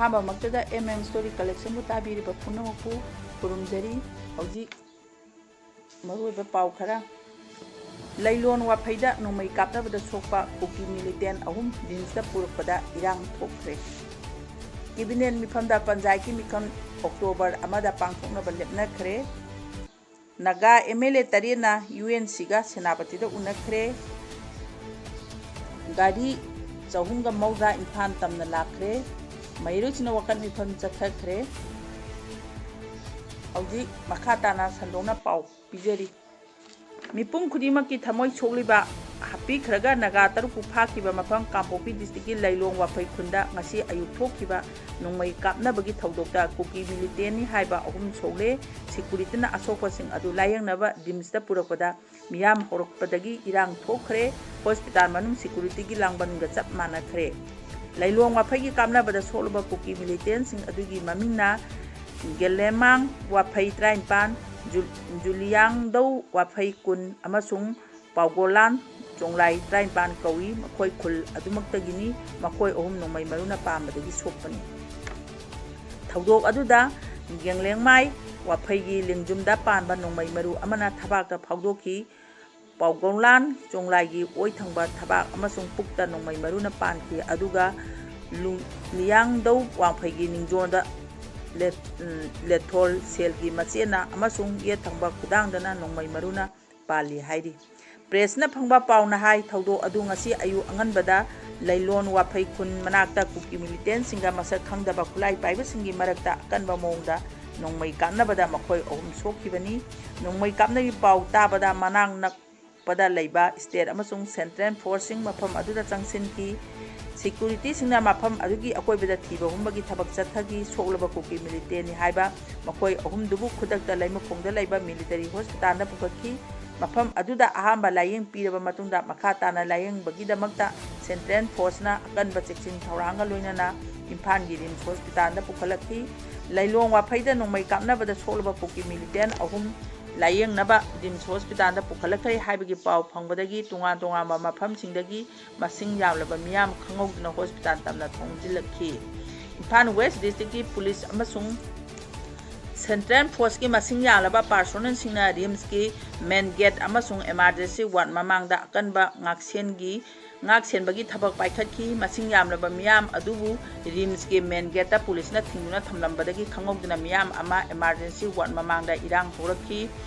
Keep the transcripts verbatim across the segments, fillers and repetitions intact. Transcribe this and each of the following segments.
ꯑꯍꯥꯟꯕꯃꯛꯇꯗ M M Story Collectionꯕꯨ ꯇꯥꯕꯤꯔꯤꯕ ꯄꯨꯝꯅꯃꯛꯄꯨ ꯈꯨꯔꯨꯝꯖꯔꯤ꯫ ꯍꯧꯖꯤꯛ ꯃꯔꯨꯑꯣꯏꯕ ꯄꯥꯎ ꯈꯔ꯫ ꯂꯩꯂꯣꯟ ꯋꯥꯐꯩꯗ ꯅꯣꯡꯃꯩ ꯀꯥꯞꯅꯕꯗ ꯁꯣꯛꯄ ꯀꯨꯀꯤ militant ꯑꯍꯨꯝ RIMSꯇ ꯄꯨꯔꯛꯄꯗ ꯏꯔꯥꯡ ꯊꯣꯛꯈ꯭ꯔꯦ꯫ Cabinet ꯃꯤꯐꯝꯗ ꯄꯟꯆꯥꯌꯠꯀꯤ ꯃꯤꯐꯝ October ꯑꯃꯗ ꯄꯥꯡꯊꯣꯛꯅꯕ ꯂꯦꯞꯅꯈ꯭ꯔꯦ꯫ ꯅꯥꯒꯥ MLA ꯇꯔꯦꯠꯅ UNCꯒ ꯁꯦꯅꯥꯄꯇꯤꯗ ꯎꯅꯈ꯭ꯔꯦ꯫ ꯒꯥꯔꯤ ꯆꯍꯨꯝꯒ ꯃꯧꯗ꯭ꯔꯥ ꯏꯝꯐꯥꯜ ꯇꯝꯅ ꯂꯥꯛꯈ꯭ꯔꯦ꯫ ꯃꯍꯩꯔꯣꯏꯁꯤꯡꯅ ꯋꯥꯀꯠ ꯃꯤꯐꯝ ꯆꯠꯊꯈ꯭ꯔꯦ꯫ ꯍꯧꯖꯤꯛ ꯃꯈꯥ ꯇꯥꯅ ꯁꯟꯗꯣꯛꯅ ꯄꯥꯎ ꯄꯤꯖꯔꯤ꯫ ꯃꯤꯄꯨꯝ ꯈꯨꯗꯤꯡꯃꯛꯀꯤ ꯊꯃꯣꯏ ꯁꯣꯛꯂꯤꯕ ꯍꯥꯞꯄꯤꯈ꯭ꯔꯒ ꯅꯥꯒꯥ ꯇꯔꯨꯛꯄꯨ ꯐꯥꯈꯤꯕ ꯃꯐꯝ ꯀꯥꯡꯄꯣꯛꯄꯤ districtꯀꯤ ꯂꯩꯂꯣꯡ ꯋꯥꯐꯩ ꯈꯨꯟꯗ ꯉꯁꯤ ꯑꯌꯨꯛ ꯊꯣꯛꯈꯤꯕ ꯅꯣꯡꯃꯩ ꯀꯥꯞꯅꯕꯒꯤ ꯊꯧꯗꯣꯛꯇ ꯀꯨꯀꯤ militantꯅꯤ ꯍꯥꯏꯕ ꯑꯍꯨꯝ ꯁꯣꯛꯂꯦ꯫ Securityꯅ ꯑꯁꯣꯛꯄꯁꯤꯡ ꯑꯗꯨ ꯂꯥꯌꯦꯡꯅꯕ RIMSꯇ ꯄꯨꯔꯛꯄꯗ ꯃꯤꯌꯥꯝ ꯍꯧꯔꯛꯄꯗꯒꯤ ꯏꯔꯥꯡ ꯊꯣꯛꯈ꯭ꯔꯦ꯫ Hospital ꯃꯅꯨꯡ securityꯒꯤ ꯂꯥꯡꯕꯟꯒ ꯆꯞ ꯃꯥꯟꯅꯈ꯭ꯔꯦ꯫ ꯂꯩꯂꯣꯡ ꯋꯥꯐꯩꯒꯤ ꯀꯥꯞꯅꯕꯗ ꯁꯣꯛꯂꯕ ꯀꯨꯀꯤ militantꯁꯤꯡ ꯑꯗꯨꯒꯤ ꯃꯃꯤꯡꯅ ꯒꯦꯂꯦꯃꯥꯡ ꯋꯥꯐꯩ ꯇꯔꯥꯅꯤꯄꯥꯟ, ꯖꯨ-, ꯖꯨꯂꯤꯌꯥꯡꯗꯧ ꯋꯥꯐꯩ ꯀꯨꯟ ꯑꯃꯁꯨꯡ ꯄꯥꯎꯒꯣꯂꯥꯟ ꯆꯣꯡꯂꯥꯏ ꯇꯔꯥꯅꯤꯄꯥꯟ ꯀꯧꯏ꯫ ꯃꯈꯣꯏ ꯈꯨꯜ ꯑꯗꯨꯃꯛꯇꯒꯤꯅꯤ꯫ ꯃꯈꯣꯏ ꯑꯍꯨꯝ ꯅꯣꯡꯃꯩ ꯃꯔꯨꯅ ꯄꯥꯟꯕꯗꯒꯤ ꯁꯣꯛꯄꯅꯤ꯫ ꯊꯧꯗꯣꯛ ꯑꯗꯨꯗ ꯒꯦꯡꯂꯦꯡꯃꯥꯏ ꯋꯥꯐꯩꯒꯤ ꯂꯦꯡꯖꯨꯝꯗ ꯄꯥꯟꯕ ꯅꯣꯡꯃꯩ ꯃꯔꯨ ꯑꯃꯅ ꯊꯕꯥꯛꯇ ꯐꯥꯎꯗꯣꯛꯈꯤ꯫ ꯄꯥꯎꯒꯣꯂꯥꯟ ꯆꯣꯡꯂꯥꯏꯒꯤ ꯑꯣꯏ ꯊꯪꯕ ꯊꯕꯥꯛ ꯑꯃꯁꯨꯡ ꯄꯨꯛꯇ ꯅꯣꯡꯃꯩ ꯃꯔꯨꯅ ꯄꯥꯟꯈꯤ, ꯑꯗꯨꯒ ꯂꯨ-, ꯂꯤꯌꯥꯡꯗꯧ ꯋꯥꯡꯐꯩꯒꯤ ꯅꯤꯡꯖꯣꯟꯗ ꯂꯦꯠ-, ꯎꯝ, ꯂꯦꯊꯣꯜ ꯁꯦꯜꯒꯤ ꯃꯆꯦꯠꯅ ꯑꯃꯁꯨꯡ ꯌꯦꯠ ꯊꯪꯕ ꯈꯨꯗꯥꯡꯗꯅ ꯅꯣꯡꯃꯩ ꯃꯔꯨꯅ ꯄꯥꯜꯂꯤ ꯍꯥꯏꯔꯤ꯫ Pressꯅ ꯐꯪꯕ ꯄꯥꯎꯅ ꯍꯥꯏ, ꯊꯧꯗꯣꯛ ꯑꯗꯨ ꯉꯁꯤ ꯑꯌꯨꯛ ꯑꯉꯟꯕꯗ ꯂꯩꯂꯣꯟ ꯋꯥꯐꯩ ꯈꯨꯟ ꯃꯅꯥꯛꯇ ꯀꯨꯀꯤ militantꯁꯤꯡꯒ ꯃꯁꯛ ꯈꯪꯗꯕ ꯈꯨꯠꯂꯥꯏ ꯄꯥꯏꯕꯁꯤꯡꯒꯤ ꯃꯔꯛꯇ ꯑꯀꯟꯕ ꯃꯑꯣꯡꯗ ꯅꯣꯡꯃꯩ ꯀꯥꯞꯅꯕꯗ ꯃꯈꯣꯏ ꯑꯍꯨꯝ ꯁꯣꯛꯈꯤꯕꯅꯤ꯫ ꯅꯣꯡꯃꯩ ꯀꯥꯞꯅꯕꯒꯤ ꯄꯥꯎ ꯇꯥꯕꯗ ꯃꯅꯥꯛ ꯅꯛꯄꯗ ꯂꯩꯕ state ꯑꯃꯁꯨꯡ central forceꯁꯤꯡ ꯃꯐꯝ ꯑꯗꯨꯗ ꯆꯪꯁꯤꯟꯈꯤ꯫ Securityꯁꯤꯡꯅ ꯃꯐꯝ ꯑꯗꯨꯒꯤ ꯑꯀꯣꯏꯕꯗ ꯊꯤꯕ ꯍꯨꯝꯕꯒꯤ ꯊꯕꯛ ꯆꯠꯊꯈꯤ꯫ ꯁꯣꯛꯂꯕ ꯀꯨꯀꯤ militantꯅꯤ ꯍꯥꯏꯕ ꯃꯈꯣꯏ ꯑꯍꯨꯝꯗꯨꯕꯨ ꯈꯨꯗꯛꯇ ꯂꯩꯃꯈꯣꯡꯗ ꯂꯩꯕ military hospitalꯗ ꯄꯨꯈꯠꯈꯤ꯫ ꯃꯐꯝ ꯑꯗꯨꯗ ꯑꯍꯥꯟꯕ ꯂꯥꯌꯦꯡ ꯄꯤꯔꯕ ꯃꯇꯨꯡꯗ ꯃꯈꯥ ꯇꯥꯅ ꯂꯥꯌꯦꯡꯕꯒꯤꯗꯃꯛꯇ central forceꯅ ꯑꯀꯟꯕ ꯆꯦꯛꯁꯤꯟ ꯊꯧꯔꯥꯡꯒ ꯂꯣꯏꯅꯅ ꯏꯝꯐꯥꯜꯒꯤ RIMS hospitalꯗ ꯄꯨꯈꯠꯂꯛꯈꯤ꯫ ꯂꯩꯂꯣꯡ ꯋꯥꯐꯩꯗ ꯅꯣꯡꯃꯩ ꯀꯥꯞꯅꯕꯗ ꯁꯣꯛꯂꯕ ꯀꯨꯀꯤ militant ꯑꯍꯨꯝ ꯂꯥꯌꯦꯡꯅꯕ RIMS hospitalꯗ ꯄꯨꯈꯠꯂꯛꯈ꯭ꯔꯦ ꯍꯥꯏꯕꯒꯤ ꯄꯥꯎ ꯐꯪꯕꯗꯒꯤ ꯇꯣꯉꯥꯟ ꯇꯣꯉꯥꯟꯕ ꯃꯐꯝꯁꯤꯡꯗꯒꯤ ꯃꯁꯤꯡ ꯌꯥꯝꯂꯕ ꯃꯤꯌꯥꯝ ꯈꯪꯍꯧꯗꯅ hospital ꯇꯝꯅ ꯊꯣꯝꯖꯤꯜꯂꯛꯈꯤ꯫ ꯏꯝꯐꯥꯜ ꯋꯦꯁ ꯗꯤꯁꯇ꯭ꯔꯤꯛꯀꯤ ꯄꯨꯂꯤꯁ ꯑꯃꯁꯨꯡ ꯁꯦꯟꯇ꯭ꯔꯦꯜ ꯐꯣꯔꯁꯀꯤ ꯃꯁꯤꯡ ꯌꯥꯝꯂꯕ ꯄꯥꯔꯁꯣꯅꯦꯜꯁꯤꯡꯅ ꯔꯤꯝꯁꯀꯤ ꯃꯦꯟ ꯒꯦꯠ ꯑꯃꯁꯨꯡ ꯏꯃꯥꯔꯖꯦꯟꯁꯤ ꯋꯥꯔꯗ ꯃꯃꯥꯡꯗ ꯑꯀꯟꯕ ꯉꯥꯛꯁꯦꯟꯒꯤ, ꯉꯥꯛꯁꯦꯟꯕꯒꯤ ꯊꯕꯛ ꯄꯥꯏꯈꯠꯈꯤ꯫ ꯃꯁꯤꯡ ꯌꯥꯝꯂꯕ ꯃꯤꯌꯥꯝ ꯑꯗꯨꯕꯨ ꯔꯤꯝꯁꯀꯤ ꯃꯦꯟ ꯒꯦꯠꯇ ꯄꯨꯂꯤꯁꯅ ꯊꯤꯡꯗꯨꯅ ꯊꯝꯂꯝꯕꯗꯒꯤ ꯈꯪꯍꯧꯗꯅ ꯃꯤꯌꯥꯝ ꯑꯃ ꯏꯃꯥꯔꯖꯦꯟꯁꯤ ꯋꯥꯔꯗ ꯃꯃꯥꯡꯗ ꯏꯔꯥꯡ ꯍꯧꯔꯛꯈꯤ꯫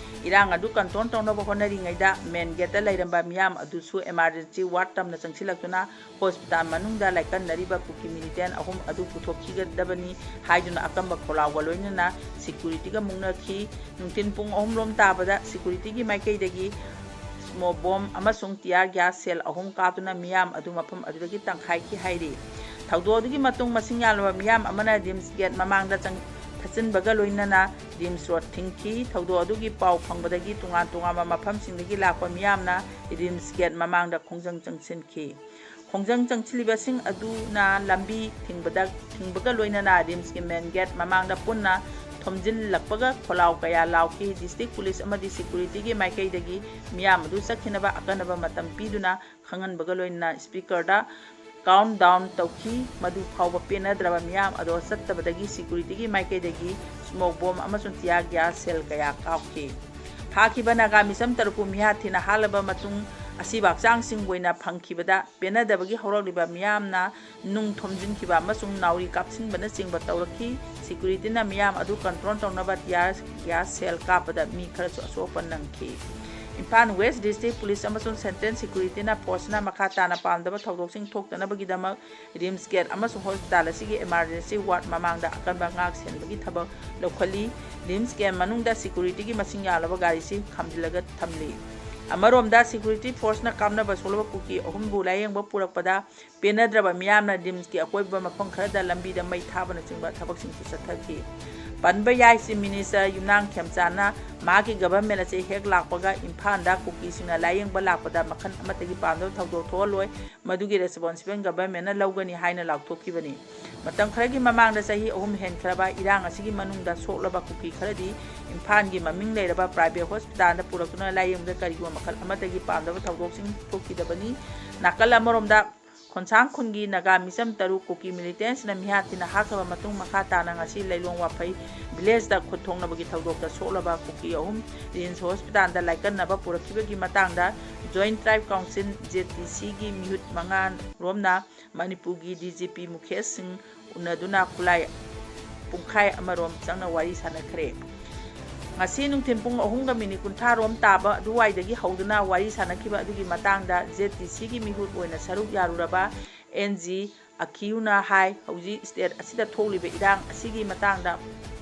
ꯏꯔꯥꯡ ꯑꯗꯨ ꯀꯟꯇ꯭ꯔꯣꯜ ꯇꯧꯅꯕ ꯍꯣꯠꯅꯔꯤꯉꯩꯗ ꯃꯦꯟ ꯒꯦꯠꯇ ꯂꯩꯔꯝꯕ ꯃꯤꯌꯥꯝ ꯑꯗꯨꯁꯨ ꯏꯃꯥꯔꯖꯦꯟꯁꯤ ꯋꯥꯔꯗ ꯇꯝꯅ ꯆꯪꯁꯤꯜꯂꯛꯇꯨꯅ ꯍꯣꯁꯄꯤꯇꯥꯜ ꯃꯅꯨꯡꯗ ꯂꯥꯏꯀꯠꯅꯔꯤꯕ ꯀꯨꯀꯤ ꯃꯤꯂꯤꯇꯦꯟ ꯑꯍꯨꯝ ꯑꯗꯨ ꯄꯨꯊꯣꯛꯈꯤꯒꯗꯕꯅꯤ ꯍꯥꯏꯗꯨꯅ ꯑꯀꯟꯕ ꯈꯣꯜꯂꯥꯎꯒ ꯂꯣꯏꯅꯅ ꯁꯦꯀ꯭ꯌꯨꯔꯤꯇꯤꯒ ꯃꯨꯛꯅꯈꯤ꯫ ꯅꯨꯡꯊꯤꯜ ꯄꯨꯡ ꯑꯍꯨꯝ ꯔꯣꯝ ꯇꯥꯕꯗ ꯁꯦꯀ꯭ꯌꯨꯔꯤꯇꯤꯒꯤ ꯃꯥꯏꯀꯩꯗꯒꯤ ꯁ꯭ꯃꯣꯛ ꯕꯣꯝ ꯑꯃꯁꯨꯡ ꯇꯤꯌꯥꯔ ꯒ꯭ꯌꯥꯁ ꯁꯦꯜ ꯑꯍꯨꯝ ꯀꯥꯞꯇꯨꯅ ꯃꯤꯌꯥꯝ ꯑꯗꯨ ꯃꯐꯝ ꯑꯗꯨꯗꯒꯤ ꯇꯪꯈꯥꯏꯈꯤ ꯍꯥꯏꯔꯤ꯫ ꯊꯧꯗꯣꯛ ꯑꯗꯨꯒꯤ ꯃꯇꯨꯡ ꯃꯁꯤꯡ ꯌꯥꯝꯂꯕ ꯃꯤꯌꯥꯝ ꯑꯃꯅ ꯔꯤꯝꯁ ꯒꯦꯠ ꯃꯃꯥꯡꯗ ꯆꯪ-, ꯊꯠꯆꯤꯟꯕꯒ ꯂꯣꯏꯅꯅ ꯔꯤꯝꯁ ꯔꯣꯗ ꯊꯤꯡꯈꯤ꯫ ꯊꯧꯗꯣꯛ ꯑꯗꯨꯒꯤ ꯄꯥꯎ ꯐꯪꯕꯗꯒꯤ ꯇꯣꯉꯥꯟ ꯇꯣꯉꯥꯟꯕ ꯃꯐꯝꯁꯤꯡꯗꯒꯤ ꯂꯥꯛꯄ ꯃꯤꯌꯥꯝꯅ ꯔꯤꯝꯁ ꯒꯦꯠ ꯃꯃꯥꯡꯗ ꯈꯣꯡꯖꯪ ꯆꯪꯁꯤꯟꯈꯤ꯫ ꯈꯣꯡꯖꯪ ꯆꯪꯁꯤꯜꯂꯤꯕꯁꯤꯡ ꯑꯗꯨꯅ ꯂꯝꯕꯤ ꯊꯤꯡꯕꯗ, ꯊꯤꯡꯕꯒ ꯂꯣꯏꯅꯅ ꯔꯤꯝꯁꯀꯤ ꯃꯦꯟ ꯒꯦꯠ ꯃꯃꯥꯡꯗ ꯄꯨꯟꯅ ꯊꯣꯝꯖꯤꯜꯂꯛꯄꯒ ꯈꯣꯜꯂꯥꯎ ꯀꯌꯥ ꯂꯥꯎꯈꯤ꯫ ꯗꯤꯁꯇ꯭ꯔꯤꯛ ꯄꯨꯂꯤꯁ ꯑꯃꯗꯤ ꯁꯦꯀ꯭ꯌꯨꯔꯤꯇꯤꯒꯤ ꯃꯥꯏꯀꯩꯗꯒꯤ ꯃꯤꯌꯥꯝ ꯑꯗꯨ ꯆꯠꯈꯤꯅꯕ ꯑꯀꯟꯅꯕ ꯃꯇꯝ ꯄꯤꯗꯨꯅ ꯈꯪꯍꯟꯕꯒ ꯂꯣꯏꯅꯅ ꯁ꯭ꯄꯤꯀꯔꯗ ꯀꯥꯎꯟ ꯗꯥꯎꯟ ꯇꯧꯈꯤ꯫ ꯃꯗꯨ ꯐꯥꯎꯕ ꯄꯦꯟꯅꯗ꯭ꯔꯕ ꯃꯤꯌꯥꯝ ꯑꯗꯣ ꯆꯠꯇꯕꯗꯒꯤ ꯁꯦꯀ꯭ꯌꯨꯔꯤꯇꯤꯒꯤ ꯃꯥꯏꯀꯩꯗꯒꯤ ꯁ꯭ꯃꯣꯛ ꯕꯣꯝ ꯑꯃꯁꯨꯡ ꯇꯤꯌꯥꯔ ꯒ꯭ꯌꯥꯁ ꯁꯦꯜ ꯀꯌꯥ ꯀꯥꯞꯈꯤ꯫ ꯐꯥꯈꯤꯕ ꯅꯥꯒꯥ ꯃꯤꯁꯝ ꯇꯔꯨꯛꯄꯨ ꯃꯤꯍꯥꯠ ꯊꯤꯅ ꯍꯥꯠꯂꯕ ꯃꯇꯨꯡ ꯑꯁꯤꯕꯥꯛ ꯆꯥꯡꯁꯤꯡ ꯑꯣꯏꯅ ꯐꯪꯈꯤꯕꯗ ꯄꯦꯟꯅꯗꯕꯒꯤ ꯍꯧꯔꯛꯂꯤꯕ ꯃꯤꯌꯥꯝꯅ ꯅꯨꯡ ꯊꯣꯝꯖꯤꯟꯈꯤꯕ ꯑꯃꯁꯨꯡ ꯅꯥꯎꯔꯤ ꯀꯥꯞꯁꯤꯟꯕꯅꯆꯤꯡꯕ ꯇꯧꯔꯛꯈꯤ꯫ ꯁꯦꯀ꯭ꯌꯨꯔꯤꯇꯤꯅ ꯃꯤꯌꯥꯝ ꯑꯗꯨ ꯀꯟꯇ꯭ꯔꯣꯜ ꯇꯧꯅꯕ ꯇꯤꯌꯥꯔ ꯒ꯭ꯌꯥꯁ ꯁꯦꯜ ꯀꯥꯞꯄꯗ ꯃꯤ ꯈꯔꯁꯨ ꯑꯁꯣꯛꯄ ꯅꯪꯈꯤ꯫ ꯏꯝꯐꯥꯜ ꯋꯦꯁ ꯗꯤꯁꯇ꯭ꯔꯤꯛ ꯄꯨꯂꯤꯁ ꯑꯃꯁꯨꯡ ꯁꯦꯟꯇ꯭ꯔꯦꯜ ꯁꯦꯀ꯭ꯌꯨꯔꯤꯇꯤꯅ ꯐꯣꯔꯁꯅ ꯃꯈꯥ ꯇꯥꯅ ꯄꯥꯝꯗꯕ ꯊꯧꯗꯣꯛꯁꯤꯡ ꯊꯣꯛꯇꯅꯕꯒꯤꯗꯃꯛ ꯔꯤꯝꯁ ꯒꯦꯠ ꯑꯃꯁꯨꯡ ꯍꯣꯁꯄꯤꯇꯥꯜ ꯑꯁꯤꯒꯤ ꯏꯃꯥꯔꯖꯦꯟꯁꯤ ꯋꯥꯔꯗ ꯃꯃꯥꯡꯗ ꯑꯀꯟꯕ ꯉꯥꯛ ꯁꯦꯟꯕꯒꯤ ꯊꯕꯛ ꯂꯧꯈꯠꯂꯤ꯫ ꯔꯤꯝꯁ ꯒꯦꯠ ꯃꯅꯨꯡꯗ ꯁꯦꯀ꯭ꯌꯨꯔꯤꯇꯤꯒꯤ ꯃꯁꯤꯡ ꯌꯥꯝꯂꯕ ꯒꯥꯔꯤꯁꯤꯡ ꯈꯥꯝꯖꯤꯜꯂꯒ ꯊꯝꯂꯤ꯫ ꯑꯃꯔꯣꯝꯗ ꯁꯦꯀ꯭ꯌꯨꯔꯤꯇꯤ ꯐꯣꯔꯁꯅ ꯀꯥꯞꯅꯕ ꯁꯣꯛꯂꯕ ꯀꯨꯀꯤ ꯑꯍꯨꯝꯕꯨ ꯂꯥꯌꯦꯡꯕ ꯄꯨꯔꯛꯄꯗ ꯄꯦꯟꯅꯗ꯭ꯔꯕ ꯃꯤꯌꯥꯝꯅ ꯔꯤꯝꯁꯀꯤ ꯑꯀꯣꯏꯕ ꯃꯐꯝ ꯈꯔꯗ ꯂꯝꯕꯤꯗ ꯃꯩ ꯊꯥꯕꯅꯆꯤꯡꯕ ꯊꯕꯛꯁꯤꯡꯁꯨ ꯆꯠꯊꯈꯤ꯫ ꯄꯟꯕ ꯌꯥꯏ, ꯆꯤꯐ ꯃꯤꯅꯤꯁꯇꯔ ꯌꯨꯝꯅꯥꯝ ꯈꯦꯝꯆꯥꯟꯅ ꯃꯍꯥꯛꯀꯤ ꯒꯚꯔꯟꯃꯦꯟ ꯑꯁꯤ ꯍꯦꯛ ꯂꯥꯛꯄꯒ ꯏꯝꯐꯥꯜꯗ ꯀꯨꯀꯤꯁꯤꯡꯅ ꯂꯥꯌꯦꯡꯕ ꯂꯥꯛꯄꯗ ꯃꯈꯜ ꯑꯃꯠꯇꯒꯤ ꯄꯥꯝꯗꯕ ꯊꯧꯗꯣꯛ ꯊꯣꯛꯍꯜꯂꯣꯏ, ꯃꯗꯨꯒꯤ ꯔꯦꯁꯄꯣꯟꯁꯤꯕꯜ ꯒꯚꯔꯟꯃꯦꯟꯅ ꯂꯧꯒꯅꯤ ꯍꯥꯏꯅ ꯂꯥꯎꯊꯣꯛꯈꯤꯕꯅꯤ꯫ ꯃꯇꯝ ꯈꯔꯒꯤ ꯃꯃꯥꯡꯗ ꯆꯍꯤ ꯑꯍꯨꯝ ꯍꯦꯟꯈ꯭ꯔꯕ ꯏꯔꯥꯡ ꯑꯁꯤꯒꯤ ꯃꯅꯨꯡꯗ ꯁꯣꯛꯂꯕ ꯀꯨꯀꯤ ꯈꯔꯗꯤ ꯏꯝꯐꯥꯜꯒꯤ ꯃꯃꯤꯡ ꯂꯩꯔꯕ ꯄ꯭ꯔꯥꯏꯚꯦꯠ ꯍꯣꯁꯄꯤꯇꯥꯜꯗ ꯄꯨꯔꯛꯇꯨꯅ ꯂꯥꯌꯦꯡꯕꯗ ꯀꯔꯤꯒꯨꯝꯕ ꯃꯈꯜ ꯑꯃꯠꯇꯒꯤ ꯄꯥꯝꯗꯕ ꯊꯧꯗꯣꯛꯁꯤꯡ ꯊꯣꯛꯈꯤꯗꯕꯅꯤ꯫ ꯅꯥꯀꯜ ꯑꯃꯔꯣꯝꯗ ꯈꯣꯟꯁꯥꯡ ꯈꯨꯟꯒꯤ ꯅꯥꯒꯥ ꯃꯤꯆꯝ ꯇꯔꯨꯛ ꯀꯨꯀꯤ militantsꯅ ꯃꯤꯍꯥꯠ ꯊꯤꯅ ꯍꯥꯠꯈ꯭ꯔꯕ ꯃꯇꯨꯡ, ꯃꯈꯥ ꯇꯥꯅ ꯉꯁꯤ ꯂꯩꯂꯣꯡ ꯋꯥꯐꯩ villageꯇ ꯈꯨꯠ ꯊꯣꯛꯅꯕꯒꯤ ꯊꯧꯗꯣꯛꯇ ꯁꯣꯛꯂꯕ ꯀꯨꯀꯤ ꯑꯍꯨꯝ RIMS hospitalꯗ ꯂꯥꯏꯀꯠꯅꯕ ꯄꯨꯔꯛꯈꯤꯕꯒꯤ ꯃꯇꯥꯡꯗ Joint Tribe Council, ZTCꯒꯤ ꯃꯤꯍꯨꯠ ꯃꯉꯥ ꯔꯣꯝꯅ ꯃꯅꯤꯄꯨꯔꯒꯤ DGP ꯃꯨꯈꯦꯁ ꯁꯤꯡ ꯎꯅꯗꯨꯅ ꯈꯨꯠꯂꯥꯏ ꯄꯨꯡꯈꯥꯏ ꯑꯃꯔꯣꯝ ꯆꯪꯅ ꯋꯥꯔꯤ ꯁꯥꯟꯅꯈ꯭ꯔꯦ꯫ ꯉꯁꯤ ꯅꯨꯡꯊꯤꯜ ꯄꯨꯡ ꯑꯍꯨꯝꯒ minute ꯀꯨꯟꯊ꯭ꯔꯥ ꯔꯣꯝ ꯇꯥꯕ ꯑꯗꯨꯋꯥꯏꯗꯒꯤ ꯍꯧꯗꯨꯅ ꯋꯥꯔꯤ ꯁꯥꯟꯅꯈꯤꯕ ꯑꯗꯨꯒꯤ ꯃꯇꯥꯡꯗ ZTCꯒꯤ ꯃꯤꯍꯨꯠ ꯑꯣꯏꯅ ꯁꯔꯨꯛ ꯌꯥꯔꯨꯔꯕ NG ꯑꯈꯤꯌꯨꯅ ꯍꯥꯏ, ꯍꯧꯖꯤꯛ state ꯑꯁꯤꯗ ꯊꯣꯛꯂꯤꯕ ꯏꯔꯥꯡ ꯑꯁꯤꯒꯤ ꯃꯇꯥꯡꯗ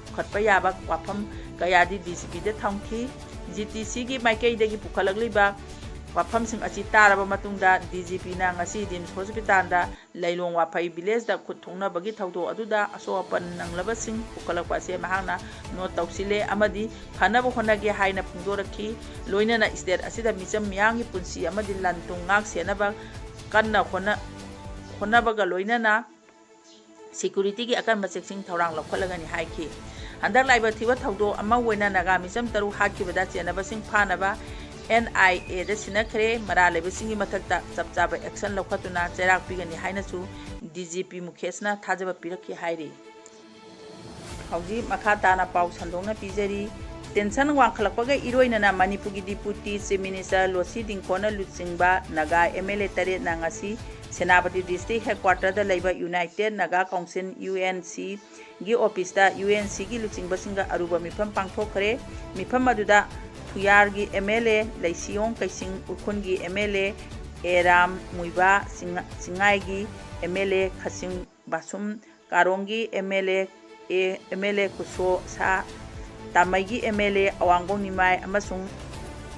ꯄꯨꯈꯠꯄ ꯌꯥꯕ ꯋꯥꯐꯝ ꯀꯌꯥꯗꯤ DGPꯗ ꯊꯝꯈꯤ꯫ ZTCꯒꯤ ꯃꯥꯏꯀꯩꯗꯒꯤ ꯄꯨꯈꯠꯂꯛꯂꯤꯕ ꯋꯥꯐꯝꯁꯤꯡ ꯑꯁꯤ ꯇꯥꯔꯕ ꯃꯇꯨꯡꯗ DGPꯅ ꯉꯁꯤ RIMS hospitalꯗ ꯂꯩꯂꯣꯡ ꯋꯥꯐꯩ villageꯇ ꯈꯨꯠ ꯊꯣꯛꯅꯕꯒꯤ ꯊꯧꯗꯣꯛ ꯑꯗꯨꯗ ꯑꯁꯣꯛ ꯑꯄꯟ ꯅꯪꯂꯕꯁꯤꯡ ꯄꯨꯈꯠꯂꯛꯄ ꯑꯁꯦ ꯃꯍꯥꯛꯅ note ꯇꯧꯁꯤꯜꯂꯦ ꯑꯃꯗꯤ ꯐꯅꯕ ꯍꯣꯠꯅꯒꯦ ꯍꯥꯏꯅ ꯐꯣꯡꯗꯣꯔꯛꯈꯤ꯫ ꯂꯣꯏꯅꯅ state ꯑꯁꯤꯗ ꯃꯤꯆꯝ ꯃꯤꯌꯥꯝꯒꯤ ꯄꯨꯟꯁꯤ ꯑꯃꯗꯤ ꯂꯟ ꯊꯨꯝ ꯉꯥꯛ ꯁꯦꯟꯅꯕ ꯀꯟꯅ ꯍꯣꯠꯅ-, ꯍꯣꯠꯅꯕꯒ ꯂꯣꯏꯅꯅ securityꯒꯤ ꯑꯀꯟꯕ ꯆꯦꯛꯁꯤꯟ ꯊꯧꯔꯥꯡ ꯂꯧꯈꯠꯂꯒꯅꯤ ꯍꯥꯏꯈꯤ꯫ ꯍꯟꯗꯛ ꯂꯥꯛꯏꯕ ꯊꯤꯕ ꯊꯧꯗꯣꯛ ꯑꯃ ꯑꯣꯏꯅ ꯅꯥꯒꯥ ꯃꯤꯆꯝ ꯇꯔꯨꯛ ꯍꯥꯠꯈꯤꯕꯗ ꯆꯦꯟꯅꯕꯁꯤꯡ ꯐꯥꯅꯕ NIAꯗ ꯁꯤꯟꯅꯈ꯭ꯔꯦ꯫ ꯃꯔꯥꯜ ꯂꯩꯕꯁꯤꯡꯒꯤ ꯃꯊꯛꯇ ꯆꯞ ꯆꯥꯕ action ꯂꯧꯈꯠꯇꯨꯅ ꯆꯩꯔꯥꯛ ꯄꯤꯒꯅꯤ ꯍꯥꯏꯅꯁꯨ DGP ꯃꯨꯈꯦꯁꯅ ꯊꯥꯖꯕ ꯄꯤꯔꯛꯈꯤ ꯍꯥꯏꯔꯤ꯫ ꯍꯧꯖꯤꯛ ꯃꯈꯥ ꯇꯥꯅ ꯄꯥꯎ ꯁꯟꯗꯣꯛꯅ ꯄꯤꯖꯔꯤ꯫ Tension ꯋꯥꯡꯈꯠꯂꯛꯄꯒ ꯏꯔꯣꯏꯅꯅ ꯃꯅꯤꯄꯨꯔꯒꯤ Deputy Chief Minister ꯂꯣꯁꯤ ꯗꯤꯡꯈꯣꯅ ꯂꯨꯆꯤꯡꯕ ꯅꯥꯒꯥ MLA ꯇꯔꯦꯠꯅ ꯉꯁꯤ ꯁꯦꯅꯥꯄꯇꯤ District Headquarterꯗ ꯂꯩꯕ United Naga Council, UNCꯒꯤ officeꯇ UNCꯒꯤ ꯂꯨꯆꯤꯡꯕꯁꯤꯡꯒ ꯑꯔꯨꯕ ꯃꯤꯐꯝ ꯄꯥꯡꯊꯣꯛꯈ꯭ꯔꯦ꯫ ꯃꯤꯐꯝ ꯑꯗꯨꯗ ꯊꯨꯌꯥꯔꯒꯤ MLA ꯂꯩꯁꯤꯌꯣꯡ ꯀꯩꯁꯤꯡ, ꯎꯈ꯭ꯔꯨꯜꯒꯤ MLA ꯑꯦꯔꯥꯝ ꯃꯨꯏꯕꯥ, ꯆꯤꯡ-, ꯆꯤꯡꯉꯥꯏꯒꯤ MLA ꯈꯥꯁꯤꯝ ꯕꯥꯁꯨꯝ, ꯀꯥꯔꯣꯡꯒꯤ MLA, ꯑꯦ, MLA ꯀꯨꯁꯣ ꯁꯥ, ꯇꯥꯃꯩꯒꯤ MLA ꯑꯋꯥꯡꯕꯣꯡ ꯅꯤꯃꯥꯏ ꯑꯃꯁꯨꯡ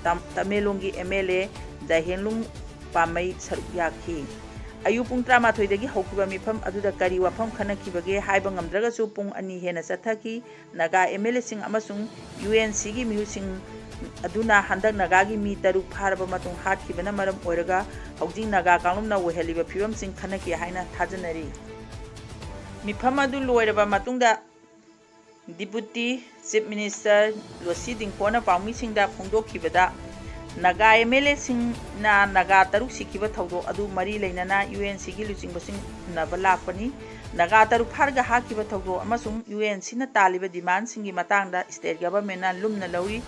ꯇꯥꯝ-, ꯇꯃꯦꯡꯂꯣꯡꯒꯤ MLA ꯖꯥꯏꯍꯦꯟꯂꯨꯡ ꯄꯥꯃꯩ ꯁꯔꯨꯛ ꯌꯥꯈꯤ꯫ ꯑꯌꯨꯛ ꯄꯨꯡ ꯇꯔꯥꯃꯥꯊꯣꯏꯗꯒꯤ ꯍꯧꯈꯤꯕ ꯃꯤꯐꯝ ꯑꯗꯨꯗ ꯀꯔꯤ ꯋꯥꯐꯝ ꯈꯟꯅꯈꯤꯕꯒꯦ ꯍꯥꯏꯕ ꯉꯝꯗ꯭ꯔꯒꯁꯨ ꯄꯨꯡ ꯑꯅꯤ ꯍꯦꯟꯅ ꯆꯠꯊꯈꯤ꯫ ꯅꯥꯒꯥ MLAꯁꯤꯡ ꯑꯃꯁꯨꯡ UNCꯒꯤ ꯃꯤꯍꯨꯠꯁꯤꯡ ꯑꯗꯨꯅ ꯍꯟꯗꯛ ꯅꯥꯒꯥꯒꯤ ꯃꯤ ꯇꯔꯨꯛ ꯐꯥꯔꯕ ꯃꯇꯨꯡ ꯍꯥꯠꯈꯤꯕꯅ ꯃꯔꯝ ꯑꯣꯏꯔꯒ ꯍꯧꯖꯤꯛ ꯅꯥꯒꯥ ꯀꯥꯡꯂꯨꯞꯅ ꯑꯣꯏꯍꯜꯂꯤꯕ ꯐꯤꯕꯝꯁꯤꯡ ꯈꯟꯅꯈꯤ ꯍꯥꯏꯅ ꯊꯥꯖꯅꯔꯤ꯫ ꯃꯤꯐꯝ ꯑꯗꯨ ꯂꯣꯏꯔꯕ ꯃꯇꯨꯡꯗ Deputy Chief Minister ꯂꯣꯁꯤ ꯗꯤꯡꯈꯣꯅ ꯄꯥꯎꯃꯤꯁꯤꯡꯗ ꯐꯣꯡꯗꯣꯛꯈꯤꯕꯗ, ꯅꯥꯒꯥ ꯑꯦꯝ ꯑꯦꯜ ꯑꯦꯁꯤꯡꯅ ꯅꯥꯒꯥ ꯇꯔꯨꯛ ꯁꯤꯈꯤꯕ ꯊꯧꯗꯣꯛ ꯑꯗꯨ ꯃꯔꯤ ꯂꯩꯅꯅ ꯌꯨ ꯑꯦꯟ ꯁꯤꯒꯤ ꯂꯨꯆꯤꯡꯕꯁꯤꯡ ꯎꯅꯕ ꯂꯥꯛꯄꯅꯤ꯫ ꯅꯥꯒꯥ ꯇꯔꯨꯛ ꯐꯥꯔꯒ ꯍꯥꯠꯈꯤꯕ ꯊꯧꯗꯣꯛ ꯑꯃꯁꯨꯡ ꯌꯨ ꯑꯦꯟ ꯁꯤꯅ ꯇꯥꯜꯂꯤꯕ ꯗꯤꯃꯥꯟꯁꯤꯡꯒꯤ ꯃꯇꯥꯡꯗ ꯁ꯭ꯇꯦꯠ ꯒꯚꯔꯟꯃꯦꯟꯅ ꯂꯨꯝꯅ ꯂꯧꯔꯤ,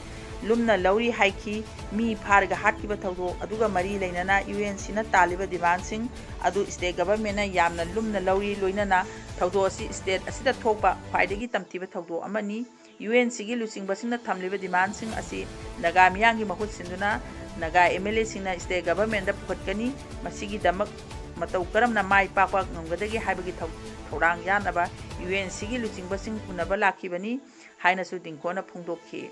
ꯂꯨꯝꯅ ꯂꯧꯔꯤ ꯍꯥꯏꯈꯤ꯫ ꯃꯤ ꯐꯥꯔꯒ ꯍꯥꯠꯈꯤꯕ ꯊꯧꯗꯣꯛ ꯑꯗꯨꯒ ꯃꯔꯤ ꯂꯩꯅꯅ ꯌꯨ ꯑꯦꯟ ꯁꯤꯅ ꯇꯥꯜꯂꯤꯕ ꯗꯤꯃꯥꯟꯁꯤꯡ ꯑꯗꯨ ꯁ꯭ꯇꯦꯠ ꯒꯚꯔꯟꯃꯦꯟꯅ ꯌꯥꯝꯅ ꯂꯨꯝꯅ ꯂꯧꯔꯤ, ꯂꯣꯏꯅꯅ ꯊꯧꯗꯣꯛ ꯑꯁꯤ ꯁ꯭ꯇꯦꯠ ꯑꯁꯤꯗ ꯊꯣꯛꯄ ꯈ꯭ꯋꯥꯏꯗꯒꯤ ꯇꯝꯊꯤꯕ ꯊꯧꯗꯣꯛ ꯑꯃꯅꯤ꯫ ꯌꯨ ꯑꯦꯟ ꯁꯤꯒꯤ ꯂꯨꯆꯤꯡꯕꯁꯤꯡꯅ ꯊꯝꯂꯤꯕ ꯗꯤꯃꯥꯟꯁꯤꯡ ꯑꯁꯤ ꯅꯥꯒꯥ ꯃꯤꯌꯥꯝꯒꯤ ꯃꯍꯨꯠ ꯁꯤꯟꯗꯨꯅ ꯅꯥꯒꯥ ꯑꯦꯝ ꯑꯦꯜ ꯑꯦꯁꯤꯡꯅ ꯁ꯭ꯇꯦꯠ ꯒꯚꯔꯟꯃꯦꯟꯗ ꯄꯨꯈꯠꯀꯅꯤ꯫ ꯃꯁꯤꯒꯤꯗꯃꯛ ꯃꯇꯧ ꯀꯔꯝꯅ ꯃꯥꯏ ꯄꯥꯛꯄ ꯉꯝꯒꯗꯒꯦ ꯍꯥꯏꯕꯒꯤ ꯊꯧ-, ꯊꯧꯔꯥꯡ ꯌꯥꯅꯕ ꯌꯨ ꯑꯦꯟ ꯁꯤꯒꯤ ꯂꯨꯆꯤꯡꯕꯁꯤꯡ ꯎꯅꯕ ꯂꯥꯛꯈꯤꯕꯅꯤ ꯍꯥꯏꯅꯁꯨ ꯗꯤꯡꯈꯣꯅ ꯐꯣꯡꯗꯣꯛꯈꯤ꯫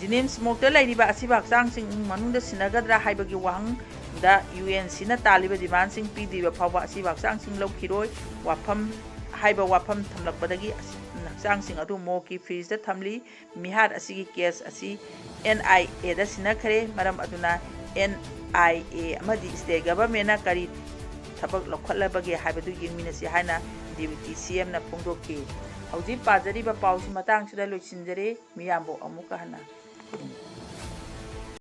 ꯖꯤꯅꯤꯝꯁ ꯃꯣꯔꯒꯇ ꯂꯩꯔꯤꯕ ꯑꯁꯤꯕ ꯍꯛꯆꯥꯡꯁꯤꯡ ꯏꯃꯨꯡ ꯃꯅꯨꯡꯗ ꯁꯤꯟꯅꯒꯗ꯭ꯔꯥ ꯍꯥꯏꯕꯒꯤ ꯋꯥꯍꯪꯗ ꯌꯨ ꯑꯦꯟ ꯁꯤꯅ ꯇꯥꯜꯂꯤꯕ ꯗꯤꯃꯥꯟꯁꯤꯡ ꯄꯤꯗ꯭ꯔꯤꯕ ꯐꯥꯎꯕ ꯑꯁꯤꯕ ꯍꯛꯆꯥꯡꯁꯤꯡ ꯂꯧꯈꯤꯔꯣꯏ꯫ ꯋꯥꯐꯝ, ꯍꯥꯏꯕ ꯋꯥꯐꯝ ꯊꯝꯂꯛꯄꯗꯒꯤ ꯑꯁꯤ-, ꯍꯛꯆꯥꯡꯁꯤꯡ ꯑꯗꯨ ꯃꯣꯔꯒꯀꯤ ꯐ꯭ꯔꯤꯖꯇ ꯊꯝꯂꯤ꯫ ꯃꯤꯍꯥꯠ ꯑꯁꯤꯒꯤ ꯀꯦꯁ ꯑꯁꯤ ꯑꯦꯟ ꯑꯥꯏ ꯑꯦꯗ ꯁꯤꯟꯅꯈ꯭ꯔꯦ꯫ ꯃꯔꯝ ꯑꯗꯨꯅ ꯑꯦꯟ ꯑꯥꯏ ꯑꯦ ꯑꯃꯗꯤ ꯁ꯭ꯇꯦꯠ ꯒꯚꯔꯟꯃꯦꯟꯅ ꯀꯔꯤ ꯊꯕꯛ ꯂꯧꯈꯠꯂꯕꯒꯦ ꯍꯥꯏꯕꯗꯨ ꯌꯦꯡꯃꯤꯟꯅꯁꯤ ꯍꯥꯏꯅ ꯗꯤꯄ꯭ꯌꯨꯇꯤ ꯁꯤ ꯑꯦꯝꯅ ꯐꯣꯡꯗꯣꯛꯈꯤ꯫ ꯍꯧꯖꯤꯛ ꯄꯥꯖꯔꯤꯕ ꯄꯥꯎꯁꯤ ꯃꯇꯥꯡꯁꯤꯗ ꯂꯣꯏꯁꯤꯟꯖꯔꯦ꯫ ꯃꯤꯌꯥꯝꯕꯨ ꯑꯃꯨꯛꯀ ꯍꯟꯅ